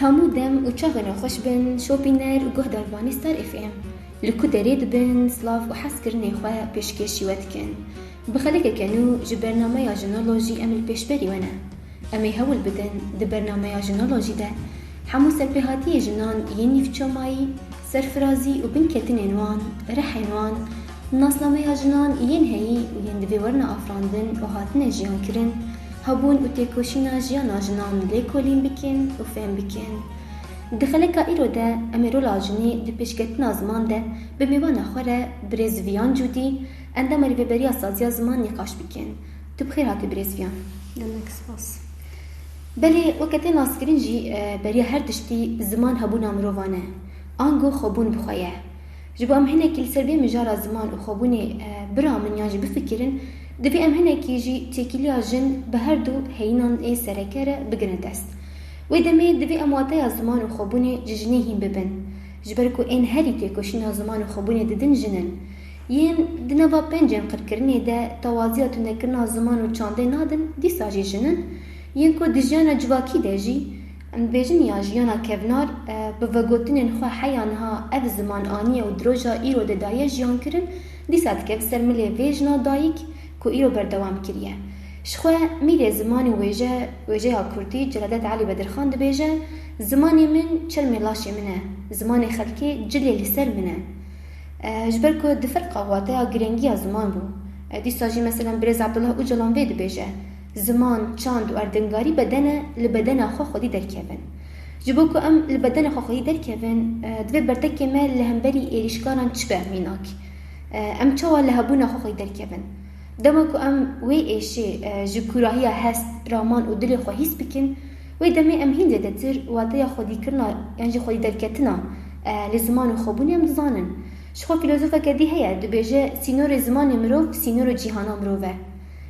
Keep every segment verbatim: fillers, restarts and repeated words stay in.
Hemû dem û çaxê nexweş bin, şopîner û guhdarvanê Star F M. Li ku derê dibin, silav û hezkirinê xwe pêşkêşî we dikin. Bi xelekeke nû ji bernameya Jinolojî em li pêşberî we ne. Em ê hewl bidin di bernameya Jinolojî de hemû serpêhatiyê jinan yên nîvçomayî, serfirazî û binketinên wan, rihên wan, nasnameya jinan yên heyî û yên divê werine afirandin û hatine jiyankirin, hebûn û têkoşîna jiyana jinan lêkolîn bikin û fêm bikin. Di xeleka îro de em ê rola jinê di pêşketina ziman de bi mêvana xwe re birêz Viyan Cûdî, endama Rêveberiya Saziya Ziman nîqaş bikin. Tu bi xêr hatî birêz Viyan. Gelek spas. Belê, weke tê naskirin jî, e, beriya her tiştî ziman hebûna mirovan e. Ango xwebûn bi xwe ye. Ji bo em hinekî li ser vê mijara ziman û xwebûnê, e, biramin yan jî bifikirin, divê em hinekî jî têkiliya jin bi her du heyînan ê sereke re bigrin dest. Wê demê divê em wateya ziman û xwebûnê ji jinê hîn bibin. Ji ber ku ên herî têkoşîna ziman û xwebûnê didin jin in. Yên di nava pencên qirkirinê de tewaziya tundekirina ziman û çandê nadin, dîsa jî jin in. Yên ku di jiyana civakî de jî, em dibêjin ya jiyana kevnar, e, bi vegotinên xwe heya niha ev ziman aniye û di roja îro de daye jiyan kirin, dîsa dikeve ser milê vê jina dayik ku îro berdewam kiriye. Ji xwe mîrê ziman û wêje, wêjeya kurdî Celadet Elî Bedirxan dibêje, zimanê min çermê laşê min e, zimanê xelkê cilê li ser min e. E, ji ber ku di ferqa wateya girengiya ziman bû. E, dîsa jî, meselen, birêz Abdullah Ocalan vê dibêje, ziman, çand û erdingarî beden e, li bedena xwe xwedî derkevin. Ji bo ku em li bedena xwe xwedî derkevin, e, divê bertekê me li hemberî êrîşkaran çi be mînak? E, em çawa li hebûna xwe xwedî derkevin? Dema ku em wê êşê, e, ji kûrahiya hest, raman û dilê xwe hîs bikin, wê demê em hîn zêdetir wateya xwedîkirina yan jî xwedî derketina, e, li ziman û xwebûnê em dizanin. Ji xwe fîlozofeke dî heye, dibêje, sînorê zimanê mirov, sînorê cîhana mirov e.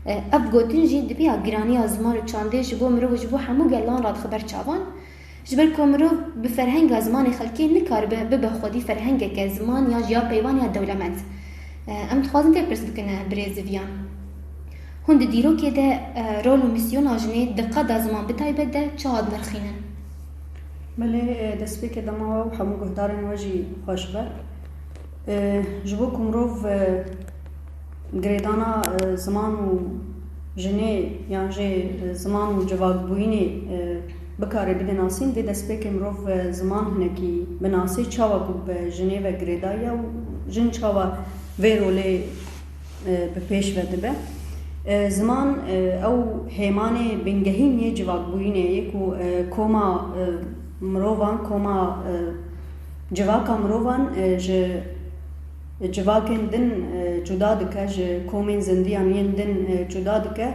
E, ev gotin jî dibe ya giraniya ziman û çandê ji bo mirov û ji bo hemû gelan re dixe ber çavan. Ji ber ku mirov bi ferhenga zimanê xelkê nikaribe bibe xwedî ferhengeke ziman yan jî ya peyvan ya dewlemend. E, em dixwazin vê pirs bikine birêz Viyan. Hûn di dîrokê de, e, rol û mîsyona jinê di qada ziman bi taybet de çawa dinirxînin? Belê, e, destpêkê dema we û hemû guhdarên we jî xweş be. E, ji bo ku mirov, e, girêdana, e, ziman û jinê yan jî, e, ziman û civakbûyînê, e, bikare bide nasîn, dê destpêkê mirov, e, ziman hinekî binasê, çawa ku bi jinê ve girêdayî ye û jin çawa vê rolê, e, bi pêş ve dibe. E, ziman, e, ew hêmanê bingehîn yê civakbûyînê yê ku, e, koma, e, mirovan, koma, e, civaka mirovan, e, ji civakên din, e, cuda dike, ji komên zindiyan yên din, e, cuda dike.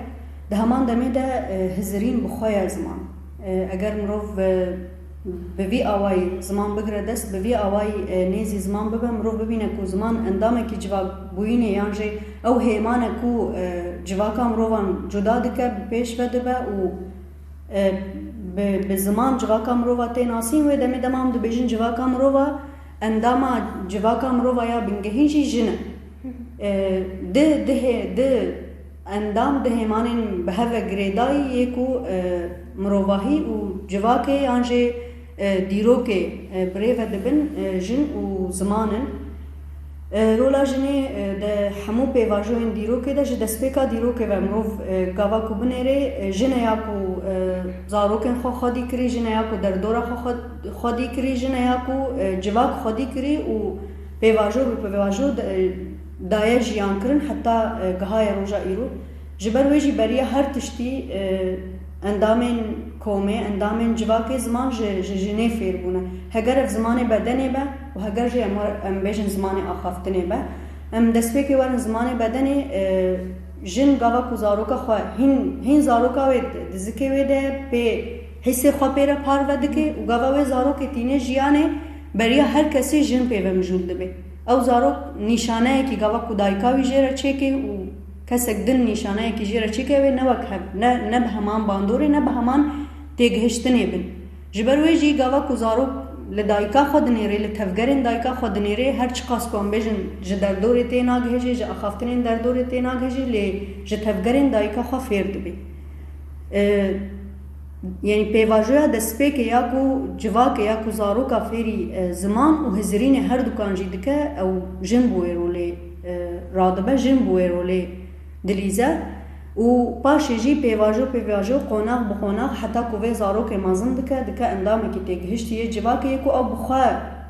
Di heman demê de, e, hizirîn bi xwe ye ziman. E, eger mirov, e, bi vî awayî ziman bigire dest, bi vî awayî, e, nêzî ziman bibe, mirov bibîne ku ziman endamekî civakbûyînê yan jî ew hêman e ku, e, civaka mirovan cuda dike, bi pêş ve dibe û, e, bi, bi ziman civaka mirova tê nasîn, wê demê dema em dibêjin civaka mirova, endama civaka mirova ya bingehîn jî jin e. E, di, di hê-, di endam, di hêmanên bi hev ve girêdayî yê ku, e, mirovahî û civakê yan jî, e, dîrokê, e, bi rê ve dibin, e, jin û ziman in. E, rola jinê, e, di hemû pêvajoyên dîrokê de, ji destpêka dîrokê ve mirov, e, gava ku binêrê, e, jin e ya ku, e, zarokên xwe xwedî kirî, jin e ya ku derdora xwe xwe-, xwedî kirî, jin e ya ku, e, civak xwedî kirî û pêvajo bi pêvajo de, e, daye jiyan kirin heta, e, gihaye roja îro. Ji ber wê jî beriya her tiştî, e, endamên komê, endamên civakê ziman ji, ji jinê fêr bûne. Heger ev zimanê bedenê be û heger jî em, em bêjin zimanê axaftinê be, em destpêkê werin zimanê bedenê, e, jin gava ku zaroka xwe hîn, hîn zaroka wê di zikê wê de pê hîsê xwe pê re parve dike û gava wê zarokê tîne jiyanê, beriya her kesê jin pê ve mijûl dibe. Ew zarok nîşaneyekî gava ku dayika wî jê re çêke û kesek din nîşaneyekî jê re çêke, wê ne wek hev, ne, ne bi heman bandorê, ne bi heman têgihiştinê bin. Ji ber wê jî gava ku zarok li dayika xwe dinêrê, li tevgerên dayika xwe dinêrê, her çiqas ku em bêjin ji derdorê tê nagihêjê, ji axaftinên derdorê tê nagihêjê, lê ji tevgerên dayika xwe fêr dibê. E, Yanî pêvajoya destpêkê ya ku civakê ya ku zaroka fêrî, e, ziman û hizirînê herdukan jî dike, ew jin bi wê rolê, e, radibe, jin bi wê rolê dilîze û paşê jî pêvajo pêvajo, qonax bi qonax, heta ku vê zarokê mezin dike, dike endamekî têgihiştî yê civakê yê ku ew bi xwe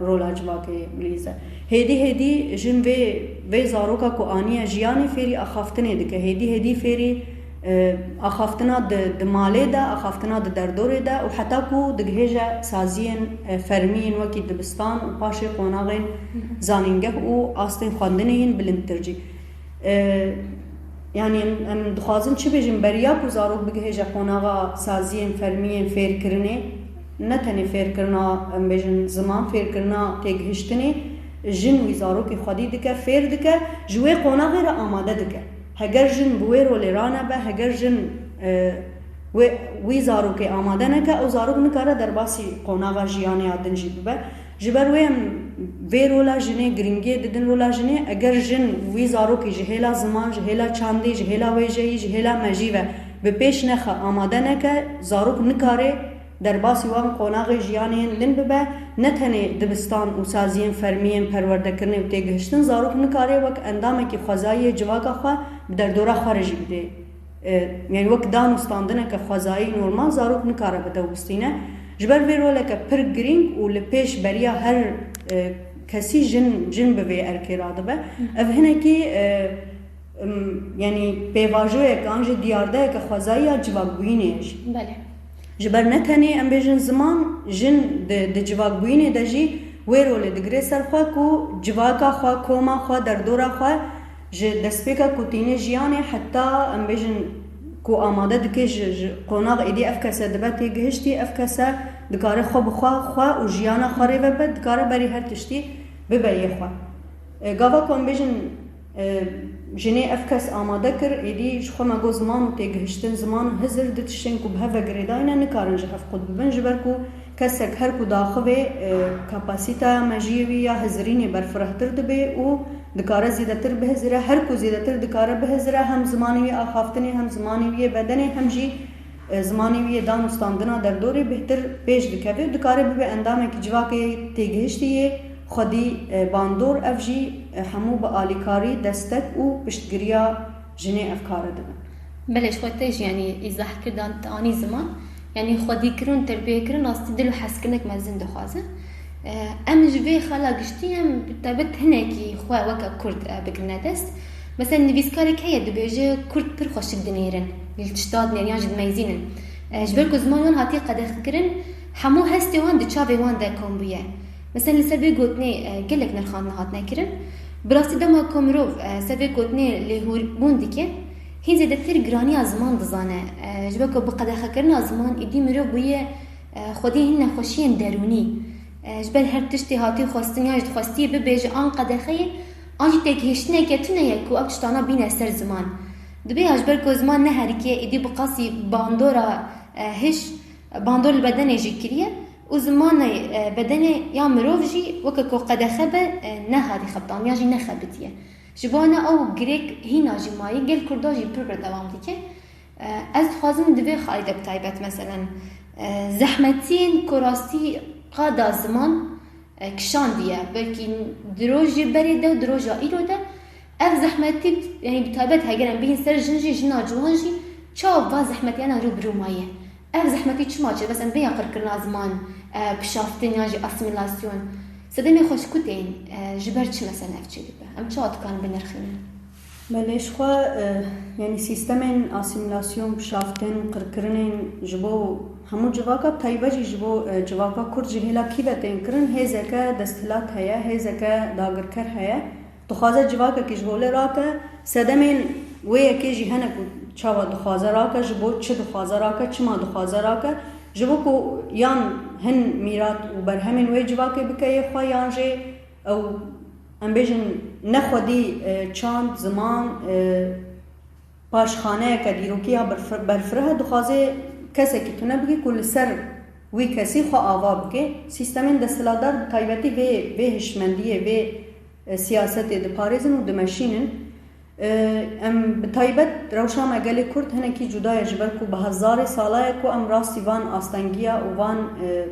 rola civakê bilîze. Hêdî hêdî jin vê, vê zaroka ku aniye jiyanê fêrî axaftinê dike. Hêdî hêdî fêrî, e, axaftina di, di malê de, axaftina di derdorê de û heta ku digihêje saziyên, e, fermiyên wekî dibistan û paşê qonaxên zanîngeh û astên xwendinê yên bilindtir jî. E, yanî em, em dixwazin çi bêjin, beriya ku zarok bigihêje qonaxa saziyên fermiyên fêrkirinê, ne tenê fêrkirina, em bêjin, ziman, fêrkirina têgihiştinê, jin wî zarokê xwedî dike, fêr dike, ji wê qonaxê re amade dike. Heger jin bi wê rolê ranebe, heger jin, e, wê, wî zarokê amade neke, ew zarok nikare derbasî qonaxa jiyanê ya din jî bibe. Ji ber wê em vê rola jinê girîngiyê didin, rola jinê, eger jin wî zarokî ji hêla ziman, ji hêla çandî, ji hêla wêjeyî, ji hêla mejî ve bi pêş nexe, amade neke, zarok nikare derbasî wan qonaxê jiyanê yên din bibe, ne tenê dibistan û saziyên fermiyên perwerdekirinê û têgihiştin, zarok nikare wek endamekî xwezayî yê civaka xwe bi derdora xwe re jî bidê. E, yanî wek dan û standineke xwezayî normal zarok nikare bi dew bistîne. Ji ber vê roleke pir girîng û li pêş beriya her, e, kesî jin, jin bi vê erkê radibe. Ev hinekî, e, Im, yanî pêvajoyek an jî diyardeyeke xwezayî ya civakbûyînê ye jî. Belê. Ji ber ne tenê em bêjin ziman, jin di, di civakbûyînê de jî wê rolê digire ser xwe ku civaka xwe, koma xwe, derdora xwe ji destpêka ku tîne jiyanê heta em bêjin ku amade dike ji, ji qonax êdî ev kese dibe têgihiştî, ev kese dikare xwe bi xwe, xwe û jiyana xwe rê vebe, dikare berî her tiştî bibe yê xwe. E, gava ku em bêjin, e, jinê ev kes amade kir, êdî ji xwe me got ziman û têgihiştin, ziman û hizir du tiştên ku bi hev ve girêdayî ne, nikarin ji hev qut bibin, ji ber ku kesek her ku daxivê, e, kapasîteya mejiyê wî ya hizirînê berfirehtir dibe û dikare zêdetir bihizire, her ku zêdetir dikare bihizire, hem zimanê wî axaftinê, hem zimanê wî yê bedenê, hem jî e, zimanê wî yê dan û standina derdorê bêhtir pêş dikeve û dikare bibe endamekî civakê têgihiştî yê xwedî, e, bandor, ev jî, e, hemû bi alîkarî, destek û piştgiriya jinê ev kare dibe. Belê, ji xwe te jî, yanî, îzah kir, dan te anî ziman, yanî xwedîkirin, terbiyeykirin, rastî dil û hezkirinek mezin dixwaze. E, em ji vê xala giştî em bi taybet hinekî xwe weke Kurd, e, bigirine dest. Mesela nivîskarek heye dibêje, Kurd pir xweşik dinêrin, li tişta dinêrin yan jî dimeyzînin. E, ji ber ku ziman wan hatiye qedexekirin, hemû hestê wan di çavê wan de kom bûye. Mesela li ser vê gotinê, e, gelek nirxandin hatine kirin. Bi rastî dema ku mirov, e, ser vê gotinê lêhûrbûn dike, hîn zêdetir giraniya ziman dizane. E, ji ber ku bi qedexekirina ziman êdî mirov bûye, e, xwediyê hin nexweşiyên derûnî. E, ji ber her tiştê hatî xwestin yan jî dixwestiyê bibêje an qedexeyê, an jî têgihiştineke tune ye ku ev tiştana bîne ser ziman. Dibê ya ji ber ku ziman ne herikê, êdî bi qasî bandora, e, hiş, bandor li bedenê jî kiriye û zimanê, e, bedenê ya mirov jî weke ku qedexe be, e, nehatî xebitandin yan jî nexebitiye. Ji bo ne ew girêk hîna jî mayî, gel Kurda jî pir pir dewam dike. E, ez dixwazim di vê xalî de bi taybet, meselen, e, zehmetiyên ku rastî qada ziman, e, kişandiye, belkî di rojê berê de û di roja îro de ev zehmetî, yanî bi taybet heger em bihîn ser jin jî, jina ciwan jî çawa va zehmetiyana rû bi rû maye. Ev zehmetî çima çêdibe? Mesela vê ya qirkirina ziman, e, pişaftin yan jî asîmîlasyon. Sedemê xwe ji ku tên, e, ji ber çi mesela ev çêdibe? Em çawa dikarin binirxînin? Belê, ji xwe, e, yanî sîstemên asîmîlasyon, pişaftin, qirkirinên ji bo hemû civaka, bi taybet jî ji bo, e, civaka Kurd ji hêla kî ve tên kirin? Hêzeke desthilat heye, hêzeke dagirker heye. Dixwaze civakekî ji holê rake, sedemên wê yekê jî hene ku çawa dixwaze rake, ji bo çi dixwaze rake, çima dixwaze rake, ji bo ku yan hin mîrat û berhemên wê civakê bike yê xwe, yan jî ew, em bêjin, ne xwedî, e, çand, ziman, e, paşxaneyeke dîrokî ya berf-, berfireh e, dixwaze kesekî tune bike ku li ser wî kesî xwe ava bike. Sîstemên desthilatdar bi taybetî vê, vê hişmendiyê, vê, e, siyasetê diparêzin û dimeşînin. Em bi taybet rewşa me gelê Kurd hinekî cuda ye, ji ber ku bi hezarê sala ye ku em rastî van astengiya û van, e,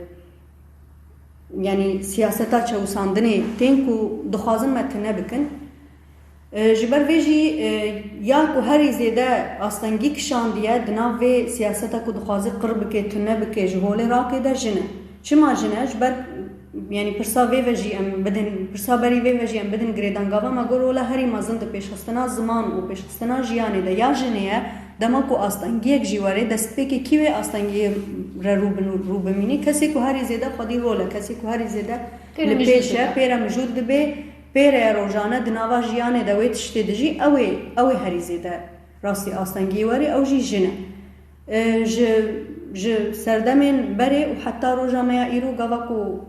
yanî siyaseta çewisandinê tên ku dixwazin me tune bikin. E, ji ber vê jî, e, ya ku herî zêde astengî kişandiye di nav vê siyaseta ku dixwaze qir bike, tune bike, ji holê rake de jin e. Çima jin e? Ji ber, yanî pirsa vê ve jî em bidin, pirsa berî vê ve jî em bidin girêdan. Gava me got rola herî mezin di pêşxistina ziman û pêşxistina jiyanê de ya jinê ye, dema ku astengiyek jî were, destpêkê kî wê astengiyê re rû bin-, rû bimînî? Kesê ku herî zêde xwedî rol e, kesê ku herî zêde Pêre li mijûl pêş e, dibe. Pêre mijûl dibe, pêre ye rojane di nava jiyanê de wê tiştê dijî, ew ê, ew ê herî zêde rastî astengiyê were, ew jî jin e. E, ji, ji serdemên berê û heta roja me ya îro gava ku,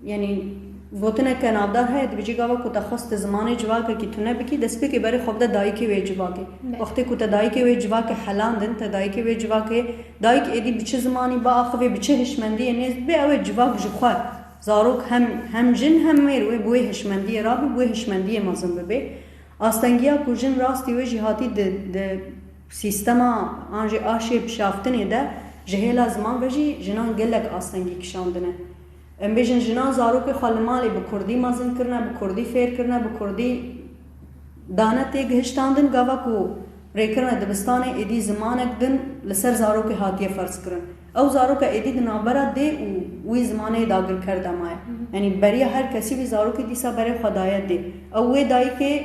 yanî, gotineke navdar heye, dibêje gava ku te xwest di zimanê civakekî tune bikî, destpêkê berê xwe bide dayikê wê civakê. Belê. Wextê ku te dayikê wê civakê helandin, te dayikê wê civakê, dayik êdî bi çi zimanî biaxivê, bi çi hişmendiyê nêz bibe, ew ê civak ji xwe, zarok hem, hem jin hem mêr wê bi wê hişmendiyê rabe, bi wê hişmendiyê mezin bibe. Astengiya ku jin rastî wê jî hatî di, di sîstema an jî aşê pişaftinê de ji hêla ziman ve jî jinan gelek astengî kişandine. Em bêjin jinan zarokê xwe li malê bi kurdî mezin kirine, bi kurdî fêr kirine, bi kurdî dane têgihiştandin, gava ku rêkirine dibistanê êdî zimanek din li ser zarokê hatiye ferz kirin. Ew zaroka êdî di navbera dê û wî zimanê dagirker de maye. Hı hı. Yanî beriya her kesî wî zarokê dîsa berê xwe daye dê. Ew wê dayikê,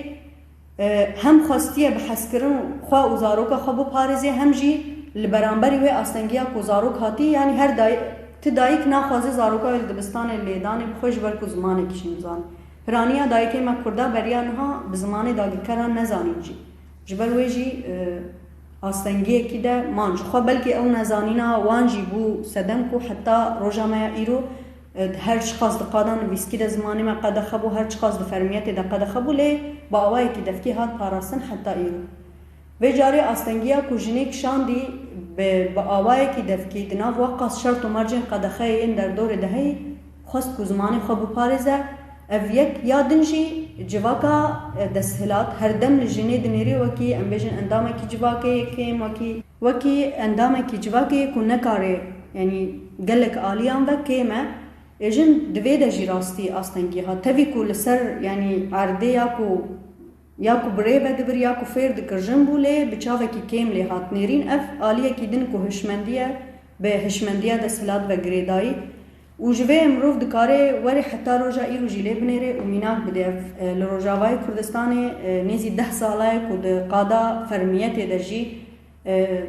e, hem xwestiye bi hezkirin xwe û zaroka xwe biparêze, hem jî li beramberî wê astengiya ku zarok hatî, yanî her day-, ti dayik naxwaze zaroka wê li dibistanê lêdanê bixwe ji ber ku zimanekî jî nizane. Piraniya dayikê me kurda beriya niha bi zimanê dagirkeran nezanîn jî. Ji ber wê jî, e, astengiyekî de man. Ji xwe belkî ew nezanîna wan jî bû sedem ku heta roja me ya îro, e, her çiqas di qada nivîskî de zimanê me qedexe bû, her çiqas di fermiyetê de qedexe bû, lê bi awayekî devkî hat parastin heta îro. Vê carê astengiya ku jinê kişandî bi, bi awayekî devkî di nav weqas şert û mercên qedexeyê yên derdorê de heyî, xwest ku zimanê xwe biparêze. Ev yek, ya din jî civaka, e, desthilat her dem li jinê dinêrî wekî, em bêjin, endamekî civakê yê kêm, wekî, wekî endamekî civakê yê ku nekare, yanî gelek aliyan ve kêm e. Ê jin di vê de jî rastî astengî hat. Tevî ku li ser, yanî erdê ya ku ya ku bi rê ve dibir ya ku fêr dikir jin bû, lê bi çavekî kêm lê hat nêrîn. Ev aliyekî din ku hişmendiye, bi hişmendiya desthilat ve girêdayî û ji vê mirov dikare were heta roja îro jî lê binêre û mînak bide. Ev, e, li Rojavayê Kurdistanê, e, nêzî deh sala ye ku di qada fermiyetê de jî, e,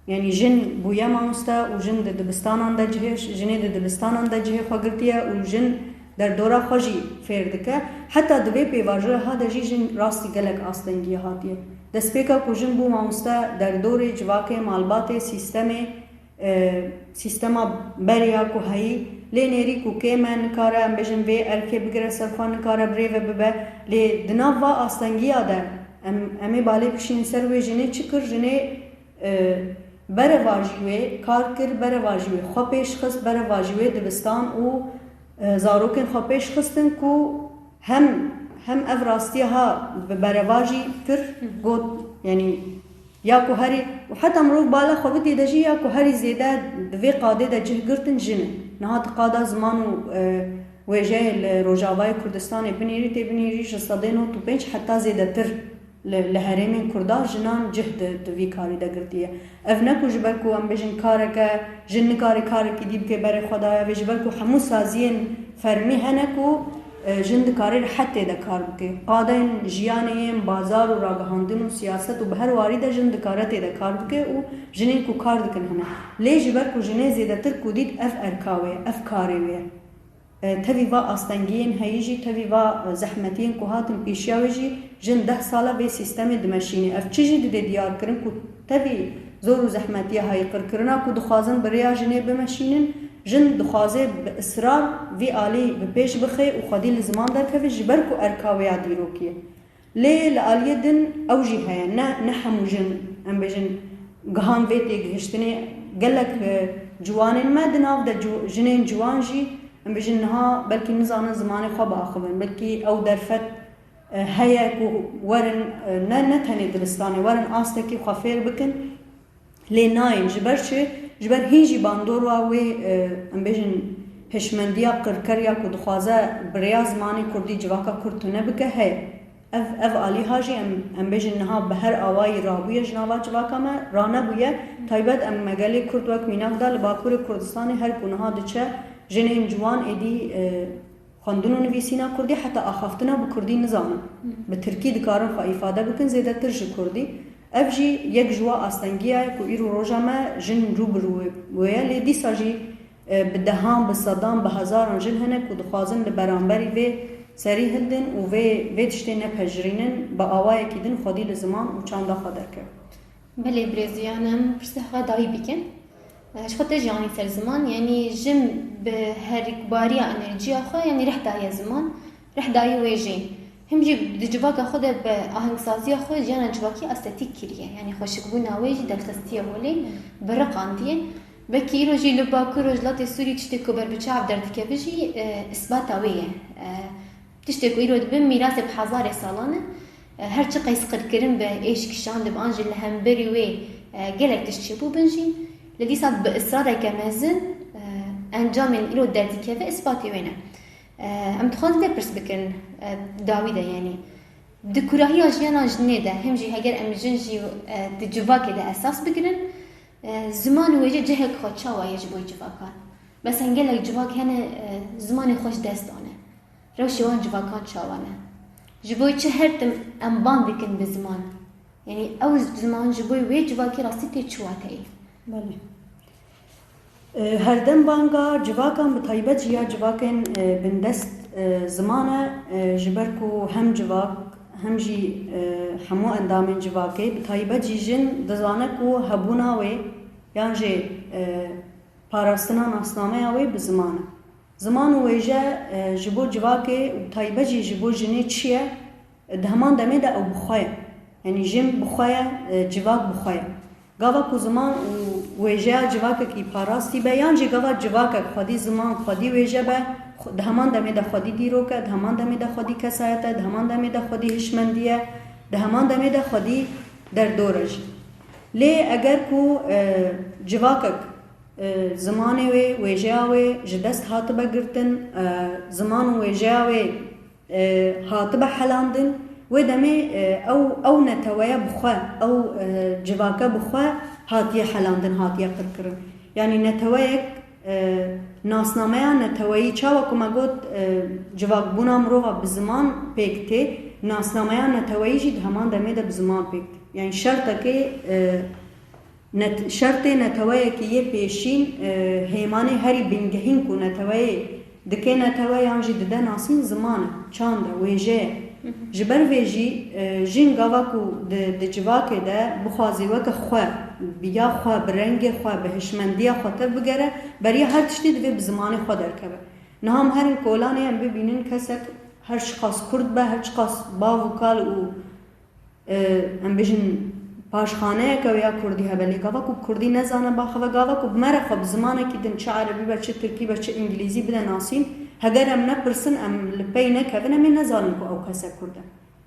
Yanî jin bûye mamoste û jin di dibistanan de cihê, jinê di dibistanan de cihê xwe girtiye û jin derdora xwe jî fêr dike. Heta di vê pêvajoya ha de jî jin rastî gelek astengiyê hatiye. Destpêka ku jin bû mamoste derdorê, civakê, malbatê, sîstemê, e, sîstema berê ya ku heyî, lê nêrî ku kêm e, nikare, em bêjin, vê erkê bigire ser xwe, nikare bi rê ve bibe. Lê di nav va astengiya de em, em ê balê bikişînin ser wê jinê çi kir? Jinê, e, berevajî wê kar kir, berevajî wê xwe pêş xist, berevajî wê dibistan û, e, zarokên xwe pêş xistin ku hem, hem ev rastiya ha bi berevajî kir, got, yanî ya ku herî, û heta mirov bala xwe bidê de jî ya ku herî zêde di vê qadê de cih girtin jin in. Niha tu qada ziman û, e, wêjeyê li Rojavayê Kurdistanê binêrî, tê binêrî ji sedê nod û pênc heta zêdetir li, li herêmên Kurda jinan cih di, di vî karî de girtiye. Ev ne ku ji ber ku em bêjin kareke, jin nikare karekî dî bike berê xwe daye vê, ji ber ku hemû saziyên fermî hene ku, e, jin dikare rehet tê de kar bike. Qadên jiyanê yên bazar û ragihandin û siyaset û bi her warî de jin dikare tê de kar bike û jinên ku kar dikin hene. Lê ji ber ku jinê zêdetir ku dît ev erka wê, ev karê wê. E, tevî va astengiyên heyî jî, tevî va, e, zehmetiyên ku hatin pêşiya wê jî, jin deh sala vê sîstemê dimeşîne. Ev çi jî dide diyar kirin ku tevî zor û zehmetiya heyî qirkirina ku dixwazin bi rêya jinê bimeşînin, jin dixwaze bi israr vî alî bi pêş bixe û xwedî li ziman derkeve, ji ber ku erka wê ya dîrokî ye. Lê li aliyê din ew jî heye, ne, ne hemû jin, em bêjin, gihan vê têgihiştinê. Gelek, e, ciwanên me di nav de ci-, jinên ciwan jî, em bêjin, niha belkî nizanin zimanê xwe biaxivin, belkî ew derfet e, heye ku werin, e, ne, ne tenê dibistanê, werin astekî xwe fêr bikin. Lê nayên, ji ber çi? Ji ber hîn jî bandora wê, e, em bêjin, hişmendiya qirker ya ku dixwaze bi rêya zimanê kurdî civaka kurd tune bike, heye. Ev, ev alîha jî em, em bêjin niha bi her awayî rabûye ji nava civaka me, ranebûye. Taybet em me gelê kurd wek mînak da li Bakurê Kurdistanê her ku niha diçe jinên ciwan êdî, e, xwendin û nivîsîna kurdî, heta axaftina bi kurdî nizanin. Bi tirkî dikarin xwe îfade bikin, zêdetir ji kurdî. Ev jî yek ji wa astengiya ye ku îro roja me jin rû bi rû wê ye, lê dîsa jî, e, bi dehan, bi sedan, bi hezaran jin hene ku dixwazin li beramberî vê serî hildin û vê, vê tiştê nepejirînin, bi awayekî din xwedî li ziman û çanda xwe derkevin. Belê birêz Jiyan, em pirsê xwe dawî bikin. Ji xwe te jî anî ser ziman, yanî jin bi herikbariya enerjiya xwe, yanî rih daye ziman, rih daye wêjê. Him jî di civaka xwe de bi ahengsaziya xwe jiyana civakî estetîk kiriye. Yanî xweşikbûna wê jî derxistiye holê, biriqandiye. Belkî îro jî li Bakur Rojhilatê Sûrî tiştê ku ber bi çav derdikeve jî, e, îsbata wê ye. E, Tiştê ku îro dibin mîrasê bi hezarê salan e. E, her çi qeys qirkirin be, êş kişandib an jî li hemberî wê, e, gelek tişt çêbûbin jî, lê dîsa bi israreke mezin, e, encamên îro derdikeve îspatê wê ne. E, em dixwazin vê pirs bikin, e, dawî de, yanî di kurahiya jiyana jinê de, him jî heger em jin jî, e, di civakê de esas bigirin, e, ziman û wêje cihek xwe çawa ye ji bo civaka? Bes gelek civak hene, e, zimanê xwe ji dest dane. Rewşê wan civakan çawa ne? Ji bo çi her tim em bang dikin bi ziman? Yanî ew ziman ji bo wê civakî rastî tê çi wateyê? Belê. E, herdem banga civakan, bi taybet jî ya civakên, e, bindest, e, ziman e, e, ji ber ku hem civak hem jî, e, hemû endamên civakê, bi taybet jî jin, dizane ku hebûna wê yan jî, e, parastina nasnameya wê bi ziman e. Ziman û wêje, e, ji bo civakê û taybet jî ji bo jinê çi ye? Di heman demê de ew bi xwe ye. Yanî jin bi xwe ye, e, civak bi xwe ye. Gava ku ziman û wêjeya civakekî parastî be, yan jî gava civakek xwedî ziman, xwedî wêje be, xwe-, di heman demê de xwedî dîrok e, di heman demê de xwedî kesayet e, di heman demê de xwedî hişmendî ye, di heman demê de xwedî derdor e jî. Lê eger ku, e, civakek, e, zimanê wê, wêjeya wê ji dest hatibe girtin, e, ziman û wêjeya wê, e, hatibe helandin, wê demê, e, ew, ew neteweye bi xwe, ew, e, civake bi xwe hatiye helandin, hatiye qirkirin. Yanî neteweyek, e, nasnameya neteweyî, çawa ku me got, e, civakbûna mirova bi ziman pêk tê, nasnameya neteweyî jî di heman demê de bi ziman pêk tê. Yanî şertekê, e, Net-, şertê neteweyekî yê pêşîn, e, hêmanê herî bingehîn ku neteweyê dike netewe yan jî dide nasîn ziman e, çand e, wêje ye. Ji ber vê jî, e, jin gava ku di, di civakê de bixwazî weke xwe, bi ya xwe, bi rengê xwe, bi hişmendiya xwe tev bigere, beriya her tiştî divê bi zimanê xwe derkeve. Niha em herin kolanê em bibînin kesek her çiqas kurd be, her çiqas bav û kal û e, em bêjin, paşxaneyeke wê ya kurdî hebe, lê gava ku bi kurdî nezane, baxwe, gava ku bi me re xwe bi zimanekî din, çi erebî be, çi tirkî be, çi îngilîzî bide nasîn, heger em nepirsin, em li pey nekevin, em ê nezanin ku ew kese kurd e.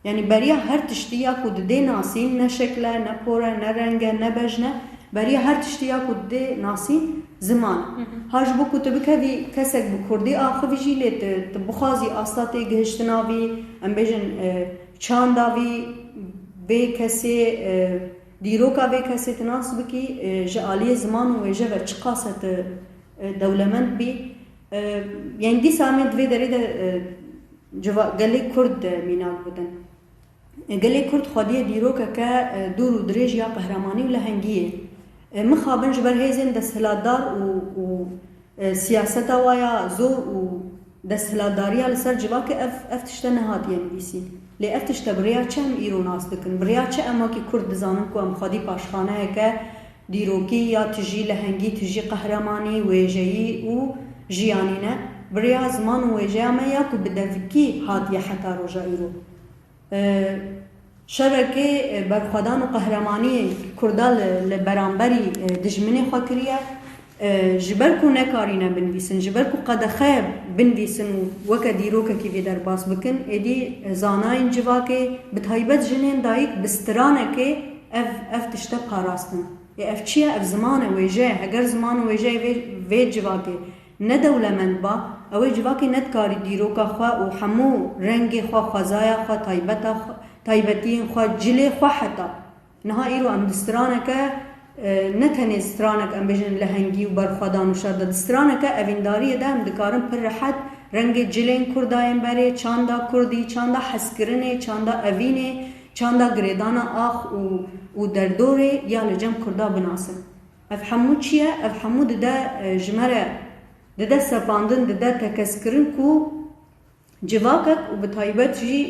Yanî beriya her tiştî ya ku didê nasîn, ne şekil e, ne por e, ne reng e, ne bejn e, beriya her tiştî ya ku didê nasîn, ziman e. Hı hı. Ha ji bo ku tu bikevî kesek bi kurdî axivî jî, lê tu, tu bixwazî asta têgihiştina vî, em bêjin, e, çanda vî, vê kesê, e, dîroka vê kesê tu nas bikî, e, ji aliyê ziman û wêje ve çiqas e tu, e, dewlemend bî. E, yanî dîsa em ê di vê derê de, e, civa-, gelê Kurd de mînak bidin. E, gelê Kurd xwediyê dîrokeke, e, dûr û dirêj ya qehremanî û lehengiyê. E, mixabin ji ber hêzên desthilatdar û, û E, siyaseta wa ya zor û desthilatdariya li ser civakê ev, ev tişte nehatiye nivîsîn. Lê ev tişte bi rêya çi em îro nas dikin? Bi rêya çi em wekî Kurd dizanin ku em xwedî paşxaneyeke dîrokî ya tijî lehengî, tijî qehremanî, wêjeyî û jiyanî ne? Bi rêya ziman û wêjeya me ya ku bi devikî hatiye heta roja îro. E, şerekê, e, berxwedan û qehremaniyê Kurda li, li beramberî, e, dijminê xwe kiriye. E, ji ber ku nekarîne binivîsin, ji ber ku qedexe binivîsin û weke dîrokekî vê derbas bikin, êdî zanayên civakê, bi taybet jinên dayik, bi stranekê ev, ev tişte parastin. Ê, ev çi ye? Ev ziman e, wêje ye. Heger ziman û wêjeyê vê, vê civakê ne dewlemend ba, ew ê civakê nedikarî dîroka xwe û hemû rengê xwe, xwezaya xwe, taybeta xwe, taybetiyên xwe, cilê xwe heta. Niha îro em di straneke, e, ne tenê stranek, em bêjin, lehengî û berxwedan û şer de, di straneke evîndariyê de em dikarin pir rehet rengê cilên Kurda yên berê, çanda Kurdî, çanda hezkirinê, çanda evînê, çanda girêdana ax û, û derdorê ya li cem Kurda binasin. Ev hemû çi ye? Ev hemû dide, e, ji me re, dide sepandin, dide tekezkirin ku civakek û bi taybet jî